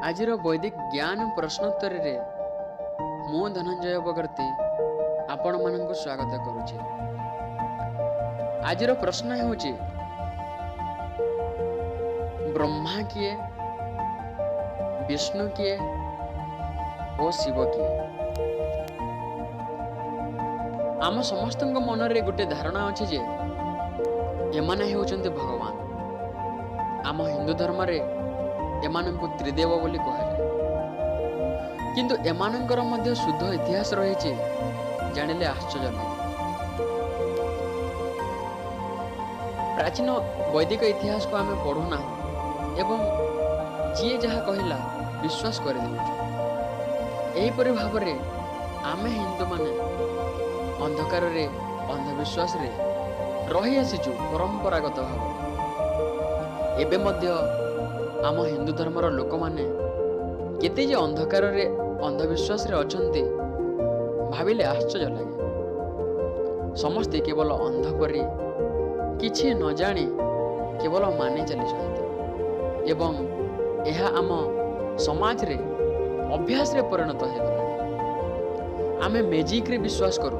ଆଜିର ବୈଦିକ ଜ୍ଞାନ ପ୍ରଶ୍ନୋତ୍ତରୀରେ ମୁଁ ଧନଞ୍ଜୟ ବଗର୍ତ୍ତୀ ଆପଣମାନଙ୍କୁ ସ୍ୱାଗତ କରୁଛି। ଆଜିର ପ୍ରଶ୍ନ ହେଉଛି, ବ୍ରହ୍ମା କିଏ, ବିଷ୍ଣୁ କିଏ ଓ ଶିବ କିଏ? ଆମ ସମସ୍ତଙ୍କ ମନରେ ଗୋଟେ ଧାରଣା ଅଛି ଯେ ଏମାନେ ହେଉଛନ୍ତି ଭଗବାନ। ଆମ ହିନ୍ଦୁ ଧର୍ମରେ ଏମାନଙ୍କୁ ତ୍ରିଦେବ ବୋଲି କୁହାଯାଏ, କିନ୍ତୁ ଏମାନଙ୍କର ମଧ୍ୟ ଶୁଦ୍ଧ ଇତିହାସ ରହିଛି, ଜାଣିଲେ ଆଶ୍ଚର୍ଯ୍ୟ ଲାଗେ। ପ୍ରାଚୀନ ବୈଦିକ ଇତିହାସକୁ ଆମେ ପଢ଼ୁନାହୁଁ ଏବଂ ଯିଏ ଯାହା କହିଲା ବିଶ୍ୱାସ କରିଦେଉଛୁ। ଏହିପରି ଭାବରେ ଆମେ ହିନ୍ଦୁମାନେ ଅନ୍ଧକାରରେ ଅନ୍ଧବିଶ୍ୱାସରେ ରହିଆସିଛୁ ପରମ୍ପରାଗତ ଭାବରେ। ଏବେ ମଧ୍ୟ ଆମ ହିନ୍ଦୁ ଧର୍ମର ଲୋକମାନେ କେତେ ଯେ ଅନ୍ଧକାରରେ ଅନ୍ଧବିଶ୍ୱାସରେ ଅଛନ୍ତି ଭାବିଲେ ଆଶ୍ଚର୍ଯ୍ୟ ଲାଗେ। ସମସ୍ତେ କେବଳ ଅନ୍ଧ ପରି କିଛି ନ ଜାଣି କେବଳ ମାନି ଚାଲିଛନ୍ତି ଏବଂ ଏହା ଆମ ସମାଜରେ ଅଭ୍ୟାସରେ ପରିଣତ ହୋଇଗଲାଣି। ଆମେ ମ୍ୟାଜିକ୍ରେ ବିଶ୍ୱାସ କରୁ,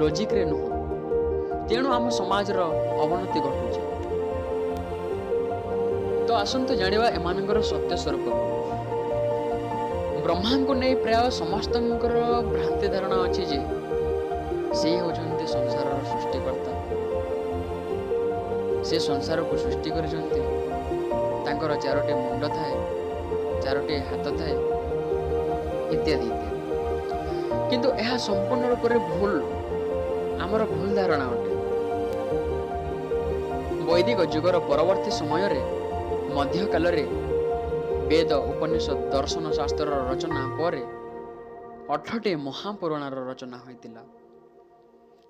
ଲଜିକ୍ରେ ନୁହଁ। ତେଣୁ ଆମ ସମାଜର ଅବନତି ଘଟୁଛି। ତ ଆସନ୍ତୁ ଜାଣିବା ଏମାନଙ୍କର ସତ୍ୟ ସ୍ୱରୂପ। ବ୍ରହ୍ମାଙ୍କୁ ନେଇ ପ୍ରାୟ ସମସ୍ତଙ୍କର ଭ୍ରାନ୍ତି ଧାରଣା ଅଛି ଯେ ସେ ହେଉଛନ୍ତି ସଂସାରର ସୃଷ୍ଟିକର୍ତ୍ତା, ସେ ସଂସାରକୁ ସୃଷ୍ଟି କରିଛନ୍ତି, ତାଙ୍କର ଚାରୋଟି ମୁଣ୍ଡ ଥାଏ, ଚାରୋଟି ହାତ ଥାଏ, ଇତ୍ୟାଦି ଇତ୍ୟାଦି। କିନ୍ତୁ ଏହା ସମ୍ପୂର୍ଣ୍ଣ ରୂପରେ ଭୁଲ, ଆମର ଭୁଲ ଧାରଣା ଅଟେ। ବୈଦିକ ଯୁଗର ପରବର୍ତ୍ତୀ ସମୟରେ ମଧ୍ୟକାଳରେ ବେଦ, ଉପନିଷଦ, ଦର୍ଶନ ଶାସ୍ତ୍ରର ରଚନା ପରେ 8ଟି ମହାପୁରାଣର ରଚନା ହୋଇଥିଲା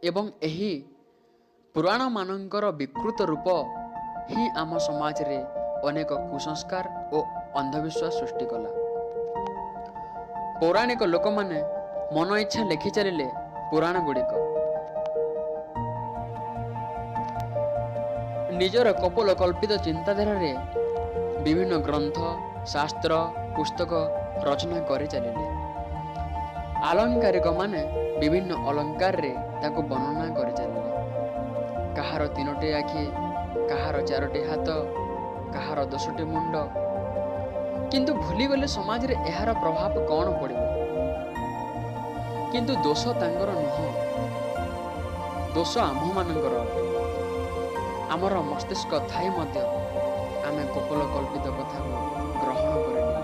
ଏବଂ ଏହି ପୁରାଣମାନଙ୍କର ବିକୃତ ରୂପ ହିଁ ଆମ ସମାଜରେ ଅନେକ କୁସଂସ୍କାର ଓ ଅନ୍ଧବିଶ୍ୱାସ ସୃଷ୍ଟି କଲା। ପୌରାଣିକ ଲୋକମାନେ ମନ ଇଚ୍ଛା ଲେଖି ଚାଲିଲେ ପୁରାଣ ଗୁଡ଼ିକ। ନିଜର କପୋଳ କଳ୍ପିତ ଚିନ୍ତାଧାରାରେ ବିଭିନ୍ନ ଗ୍ରନ୍ଥ, ଶାସ୍ତ୍ର, ପୁସ୍ତକ ରଚନା କରି ଚାଲିଲେ। ଆଳଙ୍କାରିକମାନେ ବିଭିନ୍ନ ଅଳଙ୍କାରରେ ତାକୁ ବର୍ଣ୍ଣନା କରି ଚାଲିଲେ। କାହାର 3ଟି ଆଖି, କାହାର 4ଟି ହାତ, କାହାର 10ଟି ମୁଣ୍ଡ। କିନ୍ତୁ ଭୁଲିଗଲେ ସମାଜରେ ଏହାର ପ୍ରଭାବ କ'ଣ ପଡ଼ିବ। କିନ୍ତୁ ଦୋଷ ତାଙ୍କର ନୁହଁ, ଦୋଷ ଆମ୍ଭମାନଙ୍କର ଅଟେ। ଆମର ମସ୍ତିଷ୍କ ଥାଇ ମଧ୍ୟ ଆମେ କପୋଳ କଳ୍ପିତ କଥାକୁ ଗ୍ରହଣ କରିନେଲୁ।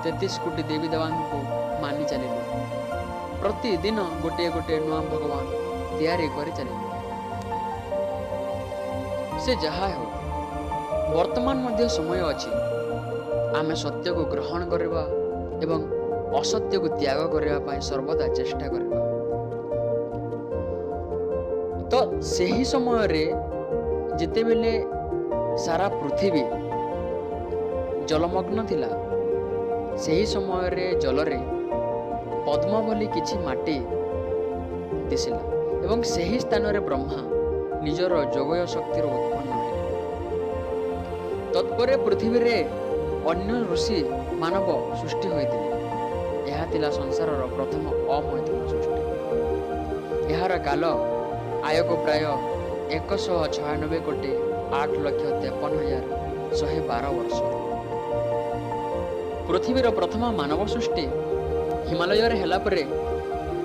33 କୋଟି ଦେବୀ ଦେବାଙ୍କୁ ମାନି ଚାଲିଲୁ। ପ୍ରତିଦିନ ଗୋଟିଏ ଗୋଟିଏ ନୂଆ ଭଗବାନ ତିଆରି କରି ଚାଲିଲୁ। ସେ ଯାହା ହେଉ, ବର୍ତ୍ତମାନ ମଧ୍ୟ ସମୟ ଅଛି ଆମେ ସତ୍ୟକୁ ଗ୍ରହଣ କରିବା ଏବଂ ଅସତ୍ୟକୁ ତ୍ୟାଗ କରିବା ପାଇଁ ସର୍ବଦା ଚେଷ୍ଟା କରିବା। ତ ସେହି ସମୟରେ ଯେତେବେଳେ ସାରା ପୃଥିବୀ ଜଳମଗ୍ନ ଥିଲା, ସେହି ସମୟରେ ଜଳରେ ପଦ୍ମ ବୋଲି କିଛି ମାଟି ଦିଶିଲା ଏବଂ ସେହି ସ୍ଥାନରେ ବ୍ରହ୍ମା ନିଜର ଯୋଗୟ ଶକ୍ତିର ଉତ୍ପନ୍ନ ହେଲେ। ତତ୍ପରେ ପୃଥିବୀରେ ଅନ୍ୟ ଋଷି ମାନବ ସୃଷ୍ଟି ହୋଇଥିଲେ। ଏହା ଥିଲା ସଂସାରର ପ୍ରଥମ ଅମୈଥୁନ ସୃଷ୍ଟି। ଏହାର କାଳ ଆୟକୁ ପ୍ରାୟ 196 କୋଟି 8,53,112 ବର୍ଷ। ପୃଥିବୀର ପ୍ରଥମ ମାନବ ସୃଷ୍ଟି ହିମାଳୟରେ ହେଲା ପରେ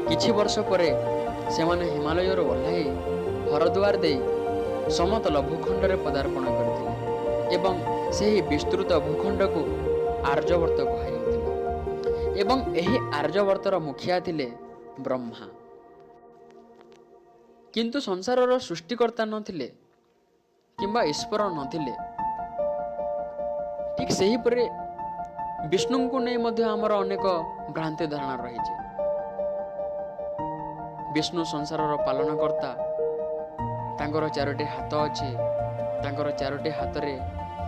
କିଛି ବର୍ଷ ପରେ ସେମାନେ ହିମାଳୟରୁ ଓହ୍ଲାଇ ହରଦ୍ୱାର ଦେଇ ସମତଳ ଭୂଖଣ୍ଡରେ ପଦାର୍ପଣ କରିଥିଲେ ଏବଂ ସେହି ବିସ୍ତୃତ ଭୂଖଣ୍ଡକୁ ଆର୍ଯ୍ୟବର୍ତ୍ତ କୁହାଯାଉଥିଲା ଏବଂ ଏହି ଆର୍ଯ୍ୟବର୍ତ୍ତର ମୁଖିଆ ଥିଲେ ବ୍ରହ୍ମା। କିନ୍ତୁ ସଂସାରର ସୃଷ୍ଟିକର୍ତ୍ତା ନଥିଲେ କିମ୍ବା ଈଶ୍ୱର ନଥିଲେ। ଠିକ୍ ସେହିପରି ବିଷ୍ଣୁଙ୍କୁ ନେଇ ମଧ୍ୟ ଆମର ଅନେକ ଭ୍ରାନ୍ତି ଧାରଣା ରହିଛି। ବିଷ୍ଣୁ ସଂସାରର ପାଳନକର୍ତ୍ତା, ତାଙ୍କର 4ଟି ହାତ ଅଛି, ତାଙ୍କର 4ଟି ହାତରେ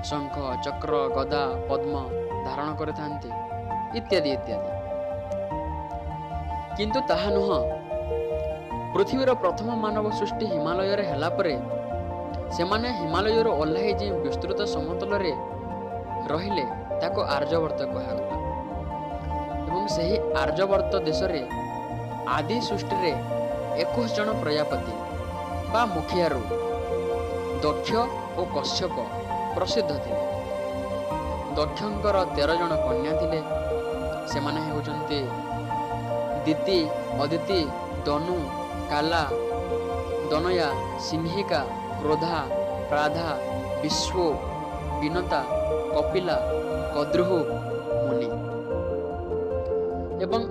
ଶଙ୍ଖ, ଚକ୍ର, ଗଦା, ପଦ୍ମ ଧାରଣ କରିଥାନ୍ତି, ଇତ୍ୟାଦି ଇତ୍ୟାଦି। କିନ୍ତୁ ତାହା ନୁହଁ। ପୃଥିବୀର ପ୍ରଥମ ମାନବ ସୃଷ୍ଟି ହିମାଳୟରେ ହେଲା ପରେ ସେମାନେ ହିମାଳୟରୁ ଓହ୍ଲାଇ ଯେଉଁ ବିସ୍ତୃତ ସମତଳରେ ରହିଲେ ତାକୁ ଆର୍ଯ୍ୟବର୍ତ୍ତ କୁହାଗଲା। ଏବଂ ସେହି ଆର୍ଯ୍ୟବର୍ତ୍ତ ଦେଶରେ ଆଦି ସୃଷ୍ଟିରେ 21 ଜଣ ପ୍ରଜାପତି ବା ମୁଖିଆରୁ ଦକ୍ଷ ଓ କଶ୍ୟପ ପ୍ରସିଦ୍ଧ ଥିଲେ। ଦକ୍ଷଙ୍କର 13 ଜଣ କନ୍ୟା ଥିଲେ। ସେମାନେ ହେଉଛନ୍ତି ଦିତି, ଅଦିତି, ଦନୁ, କାଲା, ଦନୟା, ସିଂହିକା, କ୍ରୋଧା, ପ୍ରାଧା, ବିଶ୍ୱ, ବିନତା, କପିଲା, କଦ୍ରୁହୁ, ମୁନି। ଏବଂ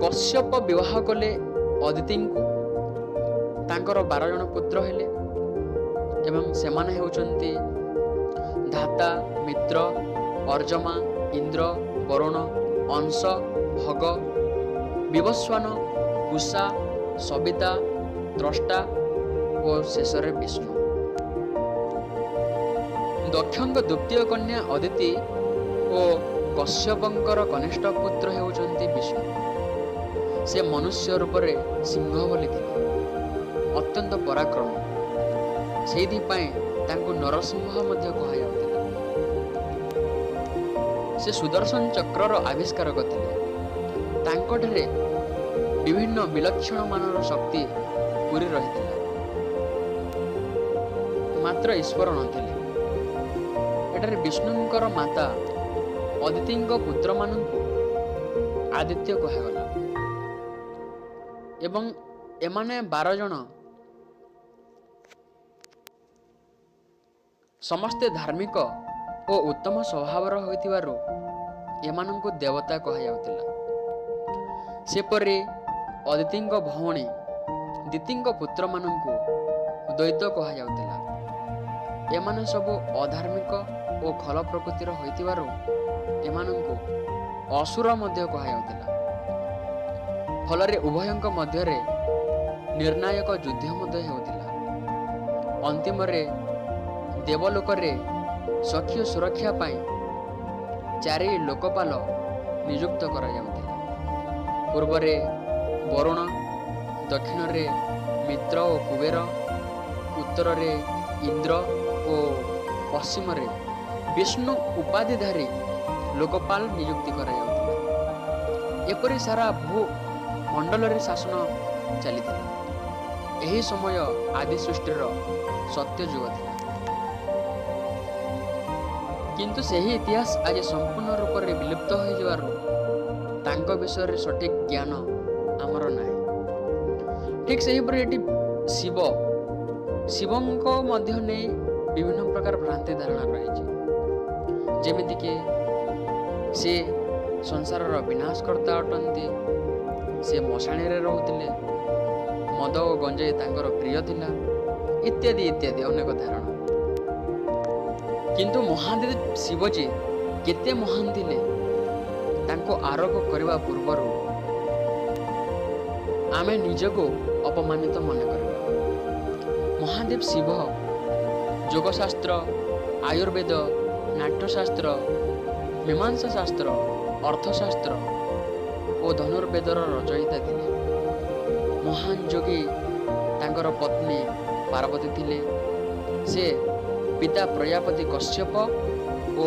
କଶ୍ୟପ ବିବାହ କଲେ ଅଦିତିଙ୍କୁ। ତାଙ୍କର 12 ଜଣ ପୁତ୍ର ହେଲେ ଏବଂ ସେମାନେ ହେଉଛନ୍ତି ଧାତା, ମିତ୍ର, ଅର୍ଜମା, ଇନ୍ଦ୍ର, ବରୁଣ, ଅଂଶ, ଭଗ, ବିବସ୍ୱାନ, କୁଷା, ସବିତା, ତ୍ରଷ୍ଟା ଓ ଶେଷରେ ବିଷ୍ଣୁ। ଦକ୍ଷଙ୍କ ଦ୍ୱିତୀୟ କନ୍ୟା ଅଦିତି ଓ କଶ୍ୟପଙ୍କର କନିଷ୍ଠ ପୁତ୍ର ହେଉଛନ୍ତି ବିଷ୍ଣୁ। ସେ ମନୁଷ୍ୟ ରୂପରେ ସିଂହ ବୋଲି ଥିଲେ, ଅତ୍ୟନ୍ତ ପରାକ୍ରମୀ। ସେଇଥିପାଇଁ ତାଙ୍କୁ ନରସିଂହ ମଧ୍ୟ କୁହାଯାଉଥିଲା। ସେ ସୁଦର୍ଶନ ଚକ୍ରର ଆବିଷ୍କାରକ ଥିଲେ। ତାଙ୍କଠାରେ ବିଭିନ୍ନ ବିଲକ୍ଷଣ ମାନର ଶକ୍ତି ପୂରି ରହିଥିଲା, ମାତ୍ର ଈଶ୍ୱର ନଥିଲେ। ଏଠାରେ ବିଷ୍ଣୁଙ୍କର ମାତା ଅଦିତିଙ୍କ ପୁତ୍ରମାନଙ୍କୁ ଆଦିତ୍ୟ କୁହାଗଲା ଏବଂ ଏମାନେ 12 ଜଣ ସମସ୍ତେ ଧାର୍ମିକ ଓ ଉତ୍ତମ ସ୍ୱଭାବର ହୋଇଥିବାରୁ ଏମାନଙ୍କୁ ଦେବତା କୁହାଯାଉଥିଲା। ସେପରି ଅଦିତିଙ୍କ ଭଉଣୀ ଦିତିଙ୍କ ପୁତ୍ରମାନଙ୍କୁ ଦ୍ୱୈତ କୁହାଯାଉଥିଲା। ଏମାନେ ସବୁ ଅଧାର୍ମିକ ଓ ଖଲ ପ୍ରକୃତିର ହୋଇଥିବାରୁ ଏମାନଙ୍କୁ ଅସୁର ମଧ୍ୟ କୁହାଯାଉଥିଲା। ଫଳରେ ଉଭୟଙ୍କ ମଧ୍ୟରେ ନିର୍ଣ୍ଣାୟକ ଯୁଦ୍ଧ ମଧ୍ୟ ହେଉଥିଲା। ଅନ୍ତିମରେ ଦେବଲୋକରେ ସଖ୍ୟ ସୁରକ୍ଷା ପାଇଁ 4 ଲୋକପାଲ ନିଯୁକ୍ତ କରାଯାଉଥିଲା। ପୂର୍ବରେ ବରୁଣ, ଦକ୍ଷିଣରେ ମିତ୍ର ଓ କୁବେର, ଉତ୍ତରରେ ଇନ୍ଦ୍ର ଓ ପଶ୍ଚିମରେ ବିଷ୍ଣୁ ଉପାଧିଧାରୀ ଲୋକପାଲ ନିଯୁକ୍ତି କରାଯାଉଥିଲା। ଏପରି ସାରା ଭୂମଣ୍ଡଳରେ ଶାସନ ଚାଲିଥିଲା। ଏହି ସମୟ ଆଦି ସୃଷ୍ଟିର ସତ୍ୟ ଯୁଗ ଥିଲା। କିନ୍ତୁ ସେହି ଇତିହାସ ଆଜି ସମ୍ପୂର୍ଣ୍ଣ ରୂପରେ ବିଲୁପ୍ତ ହୋଇଯିବାରୁ ତାଙ୍କ ବିଷୟରେ ସଠିକ୍ ଜ୍ଞାନ ଆମର ନାହିଁ। ଠିକ୍ ସେହିପରି ଏଠି ଶିବଙ୍କ ମଧ୍ୟ ନେଇ ବିଭିନ୍ନ ପ୍ରକାର ଭ୍ରାନ୍ତି ଧାରଣା ରହିଛି। ଯେମିତିକି ସେ ସଂସାରର ବିନାଶକର୍ତ୍ତା ଅଟନ୍ତି, ସେ ମଶାଣିରେ ରହୁଥିଲେ, ମଦ ଓ ଗଞ୍ଜେଇ ତାଙ୍କର ପ୍ରିୟ ଥିଲା, ଇତ୍ୟାଦି ଇତ୍ୟାଦି ଅନେକ ଧାରଣା। କିନ୍ତୁ ମହାଦେବ ଶିବଜୀ କେତେ ମହାନ ଥିଲେ ତାଙ୍କୁ ଆରୋପ କରିବା ପୂର୍ବରୁ ଆମେ ନିଜକୁ ଅପମାନିତ ମନେ କରିବା। ମହାଦେବ ଶିବ ଯୋଗଶାସ୍ତ୍ର, ଆୟୁର୍ବେଦ, ନାଟ୍ୟଶାସ୍ତ୍ର, ମୀମାଂସା ଶାସ୍ତ୍ର, ଅର୍ଥଶାସ୍ତ୍ର ଓ ଧନୁର୍ବେଦର ରଚୟିତା ଥିଲେ। ମହାନ ଯୋଗୀ ତାଙ୍କର ପତ୍ନୀ ପାର୍ବତୀ ଥିଲେ। ସେ ପିତା ପ୍ରଜାପତି କଶ୍ୟପ ଓ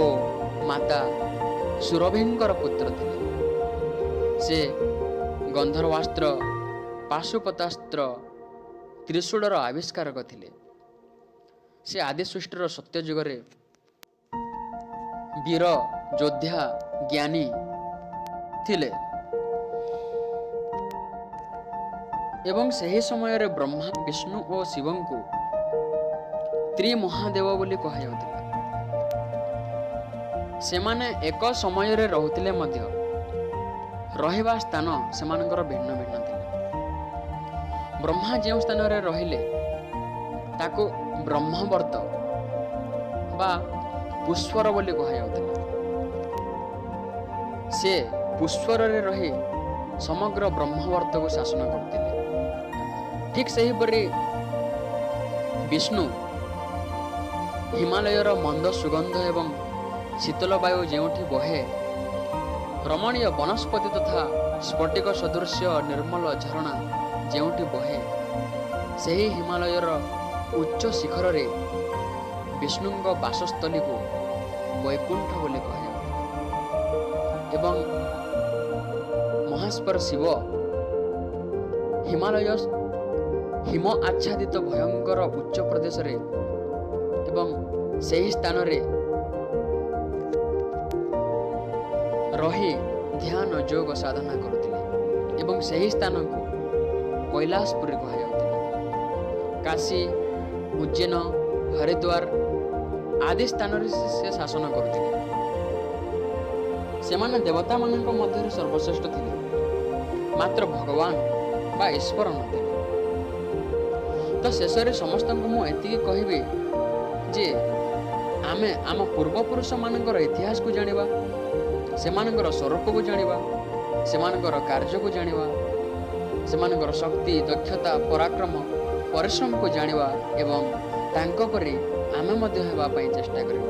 ମାତା ସୁରଭିଙ୍କର ପୁତ୍ର ଥିଲେ। ସେ ଗନ୍ଧର୍ବାସ୍ତ୍ର, ପାଶୁପତାସ୍ତ୍ର, ତ୍ରିଶୂଳର ଆବିଷ୍କାରକ ଥିଲେ। ସେ ଆଦି ସୃଷ୍ଟିର ସତ୍ୟଯୁଗରେ ବୀର, ଯୋଦ୍ଧା, ଜ୍ଞାନୀ ଥିଲେ ଏବଂ ସେହି ସମୟରେ ବ୍ରହ୍ମା, ବିଷ୍ଣୁ ଓ ଶିବଙ୍କୁ ତ୍ରିମହାଦେବ ବୋଲି କୁହାଯାଉଥିଲା। ସେମାନେ ଏକ ସମୟରେ ରହୁଥିଲେ ମଧ୍ୟ ରହିବା ସ୍ଥାନ ସେମାନଙ୍କର ଭିନ୍ନ ଭିନ୍ନ ଥିଲା। ବ୍ରହ୍ମା ଯେଉଁ ସ୍ଥାନରେ ରହିଲେ ତାକୁ ବ୍ରହ୍ମବର୍ତ୍ତ ବା ପୁଷ୍ପର ବୋଲି କୁହାଯାଉଥିଲା। ସେ ପୁଷ୍ପରରେ ରହି ସମଗ୍ର ବ୍ରହ୍ମବର୍ତ୍ତକୁ ଶାସନ କରୁଥିଲେ। ଠିକ୍ ସେହିପରି ବିଷ୍ଣୁ ହିମାଳୟର ମନ୍ଦ ସୁଗନ୍ଧ ଏବଂ ଶୀତଳ ବାୟୁ ଯେଉଁଠି ବହେ, ରମଣୀୟ ବନସ୍ପତି ତଥା ସ୍ଫଟିକ ସଦୃଶ୍ୟ ନିର୍ମଳ ଝରଣା ଯେଉଁଠି ବହେ, ସେହି ହିମାଳୟର ଉଚ୍ଚ ଶିଖରରେ ବିଷ୍ଣୁଙ୍କ ବାସସ୍ଥଳୀକୁ ବୈକୁଣ୍ଠ ବୋଲି କୁହାଯାଉଥିଲା। ଏବଂ ମହେଶ୍ୱର ଶିବ ହିମାଳୟ ହିମ ଆଚ୍ଛାଦିତ ଭୟଙ୍କର ଉଚ୍ଚ ପ୍ରଦେଶରେ ଏବଂ ସେହି ସ୍ଥାନରେ ରହି ଧ୍ୟାନ ଯୋଗ ସାଧନା କରୁଥିଲେ ଏବଂ ସେହି ସ୍ଥାନକୁ କୈଳାସପୁରୀ କୁହାଯାଉଥିଲା। କାଶୀ, ଉଜ୍ଜୈନ, ହରିଦ୍ୱାର ଆଦି ସ୍ଥାନରେ ସେ ଶାସନ କରୁଥିଲେ। ସେମାନେ ଦେବତାମାନଙ୍କ ମଧ୍ୟରେ ସର୍ବଶ୍ରେଷ୍ଠ ଥିଲେ, ମାତ୍ର ଭଗବାନ ବା ଈଶ୍ୱର ନଥିଲେ। ତ ଶେଷରେ ସମସ୍ତଙ୍କୁ ମୁଁ ଏତିକି କହିବି ଯେ ଆମେ ଆମ ପୂର୍ବପୁରୁଷମାନଙ୍କର ଇତିହାସକୁ ଜାଣିବା, ସେମାନଙ୍କର ସ୍ୱରୂପକୁ ଜାଣିବା, ସେମାନଙ୍କର କାର୍ଯ୍ୟକୁ ଜାଣିବା, ସେମାନଙ୍କର ଶକ୍ତି, ଦକ୍ଷତା, ପରାକ୍ରମ, ପରିଶ୍ରମକୁ ଜାଣିବା ଏବଂ ତାଙ୍କ ପରି ଆମେ ମଧ୍ୟ ହେବା ପାଇଁ ଚେଷ୍ଟା କରିବା।